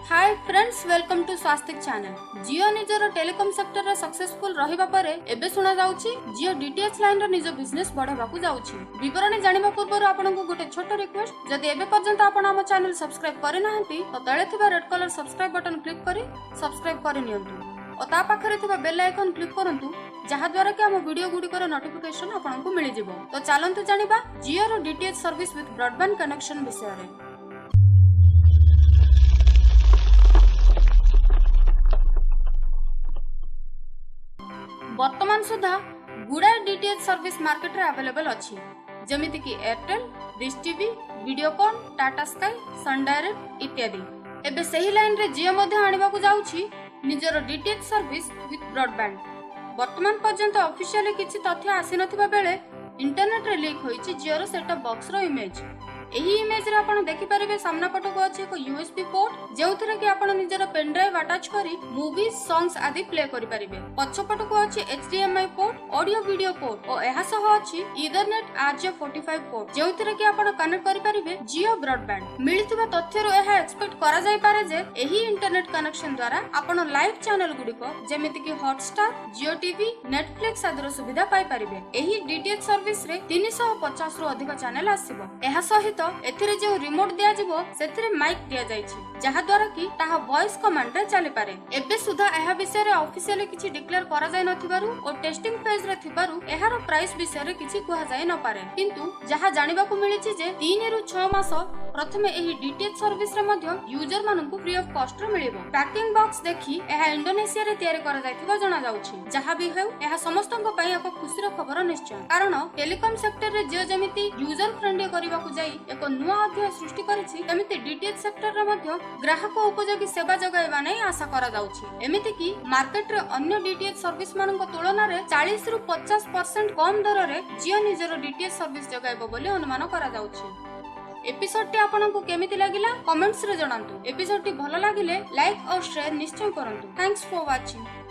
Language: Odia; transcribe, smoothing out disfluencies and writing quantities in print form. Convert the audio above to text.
Hi friends, welcome to Swastik channel. Jio ନିଜର ଟେଲିକମ୍ ସେକ୍ଟରରେ ସକ୍ସେସଫୁଲ ରହିବା ପରେ ଏବେ ଶୁଣାଯାଉଛି, ଜିଓ ଡିଟିଏଚ୍ ଲାଇନର ନିଜ ବିଜନେସ୍ ବଢାଇବାକୁ ଯାଉଛି। ବିବରଣୀ ଜାଣିବା ପୂର୍ବରୁ ଆପଣଙ୍କୁ ଗୋଟେ ଛୋଟ ରିକ୍ୱେଷ୍ଟ, ଯଦି ଏବେ ପର୍ଯ୍ୟନ୍ତ ଆପଣ ଆମ ଚ୍ୟାନେଲ ସବସ୍କ୍ରାଇବ କରିନାହାନ୍ତି, ତ ତଳେ ଥିବା red colour subscribe button click କରି ସବସ୍କ୍ରାଇବ କରିନିଅନ୍ତୁ ଓ ତା ପାଖରେ ଥିବା ବେଲ୍ ଆଇକନ୍ କ୍ଲିକ୍ କରନ୍ତୁ, ଯାହାଦ୍ୱାରା କି ଆମ ଭିଡିଓ ଗୁଡ଼ିକର ନୋଟିଫିକେସନ ଆପଣଙ୍କୁ ମିଳିଯିବ। ତ ଚାଲନ୍ତୁ ଜାଣିବା ଜିଓର DTH service with broadband connection ବିଷୟରେ। ବର୍ତ୍ତମାନ ସୁଦ୍ଧା ଗୁଡ଼ାଏ ଡିଟିଏଚ୍ ସର୍ଭିସ ମାର୍କେଟରେ ଆଭେଲେବଲ୍ ଅଛି, ଯେମିତିକି Airtel, dish TV, Videocon, Tata sky, Sun Direct ଇତ୍ୟାଦି। ଏବେ ସେହି ଲାଇନରେ ଜିଓ ମଧ୍ୟ ଆଣିବାକୁ ଯାଉଛି ନିଜର ଡିଟିଏଚ୍ ସର୍ଭିସ ୱିଥ୍ ବ୍ରଡବ୍ୟାଣ୍ଡ। ବର୍ତ୍ତମାନ ପର୍ଯ୍ୟନ୍ତ ଅଫିସିଆଲି କିଛି ତଥ୍ୟ ଆସିନଥିବା ବେଳେ ଇଣ୍ଟରନେଟରେ ଲିକ୍ ହୋଇଛି ଜିଓର ସେଟଅପ୍ ବକ୍ସର ଇମେଜ୍। ଏହି ଇମେଜରେ ଆପଣ ଦେଖିପାରିବେ, ସାମ୍ନା ପଟକୁ ଅଛି ଏକ ୟୁଏସବି ପୋର୍ଟ, ଯେଉଁଥିରେ କି ଆପଣ ନିଜର ପେନ୍ ଡ୍ରାଇଭ୍ ଆଟାଚ୍ କରି ମୁଭି, ସଙ୍ଗସ୍ ଆଦି ପ୍ଲେ କରିପାରିବେ। ପଛ ପଟକୁ ଅଛି HDMI port, audio video port ଓ ଏହା ସହ ଅଛି ଇଥରନେଟ୍ RJ45 port, ଯେଉଁଥିରେ କି ଆପଣ କନେକ୍ଟ କରିପାରିବେ ଜିଓ ବ୍ରଡବ୍ୟାଣ୍ଡ। ମିଳିଥିବା ତଥ୍ୟରୁ ଏହା ଏକ୍ସପେକ୍ଟ କରାଯାଇପାରେ ଯେ ଏହି ଇଣ୍ଟରନେଟ୍ କନେକ୍ସନ ଦ୍ୱାରା ଆପଣ ଲାଇଭ୍ ଚ୍ୟାନେଲ ଗୁଡ଼ିକ, ଯେମିତିକି ହଟଷ୍ଟାର, ଜିଓ ଟିଭି, ନେଟଫ୍ଲିକ୍ସ ଆଦିର ସୁବିଧା ପାଇପାରିବେ। ଏହି ଡିଟିଏଚ୍ ସର୍ଭିସରେ 350ରୁ ଅଧିକ ଚ୍ୟାନେଲ ଆସିବ। ଏହା ସହିତ ଏଥିରେ ଯେଉଁ ରିମୋଟ ଦିଆଯିବ, ସେଥିରେ ମାଇକ୍ ଦିଆଯାଇଛି, ଯାହା ଦ୍ୱାରା କି ତାହା ଭଏସ କମାଣ୍ଡରେ ଚାଲିପାରେ। ଏବେ ସୁଦ୍ଧା ଏହା ବିଷୟରେ ଅଫିସିଆଲି କିଛି ଡିକ୍ଲେୟାର କରାଯାଇ ନଥିବାରୁ ଓ ଟେଷ୍ଟିଂ ଫେଜରେ ଥିବାରୁ ଏହାର ପ୍ରାଇସ୍ ବିଷୟରେ କିଛି କୁହାଯାଇ ନପାରେ। କିନ୍ତୁ ଯାହା ଜାଣିବାକୁ ମିଳିଛି ଯେ 3ରୁ 6 ମାସ ପ୍ରଥମେ ଏହି ଡିଟିଏଚ୍ ସର୍ଭିସରେ ମଧ୍ୟ ୟୁଜର ମାନଙ୍କୁ ଫ୍ରି ଅଫ କଷ୍ଟରେ ମିଳିବ। ପ୍ୟାକିଂ ବକ୍ସ ଦେଖି ଏହା ଇଣ୍ଡୋନେସିଆରେ ତିଆରି କରାଯାଇଥିବା ଜଣାଯାଉଛି। ଯାହା ବି ହେଉ, ଏହା ସମସ୍ତଙ୍କ ପାଇଁ ଏକ ଖୁସିର ଖବର ନିଶ୍ଚୟ, କାରଣ ଟେଲିକମ୍ ସେକ୍ଟରରେ ଜିଓ ଯେମିତି ୟୁଜର ଫ୍ରେଣ୍ଡଲି କରିବାକୁ ଯାଇ ଏକ ନୂଆ ଅଧ୍ୟାୟ ସୃଷ୍ଟି କରିଛି, ସେମିତି ଡିଟିଏଚ୍ ସେକ୍ଟରରେ ମଧ୍ୟ ଗ୍ରାହକ ଉପଯୋଗୀ ସେବା ଯୋଗାଇବା ନେଇ ଆଶା କରାଯାଉଛି। ଏମିତିକି ମାର୍କେଟରେ ଅନ୍ୟ ଡିଟିଏଚ୍ ସର୍ଭିସ ମାନଙ୍କ ତୁଳନାରେ 40ରୁ 50% କମ ଦରରେ ଜିଓ ନିଜର ଡିଟିଏଚ୍ ସର୍ଭିସ ଯୋଗାଇବ ବୋଲି ଅନୁମାନ କରାଯାଉଛି। ଏପିସୋଡଟି ଆପଣଙ୍କୁ କେମିତି ଲାଗିଲା, କମେଣ୍ଟସରେ ଜଣାନ୍ତୁ। ଏପିସୋଡଟି ଭଲ ଲାଗିଲେ ଲାଇକ୍ ଓ ସେୟାର ନିଶ୍ଚୟ କରନ୍ତୁ। Thanks for watching.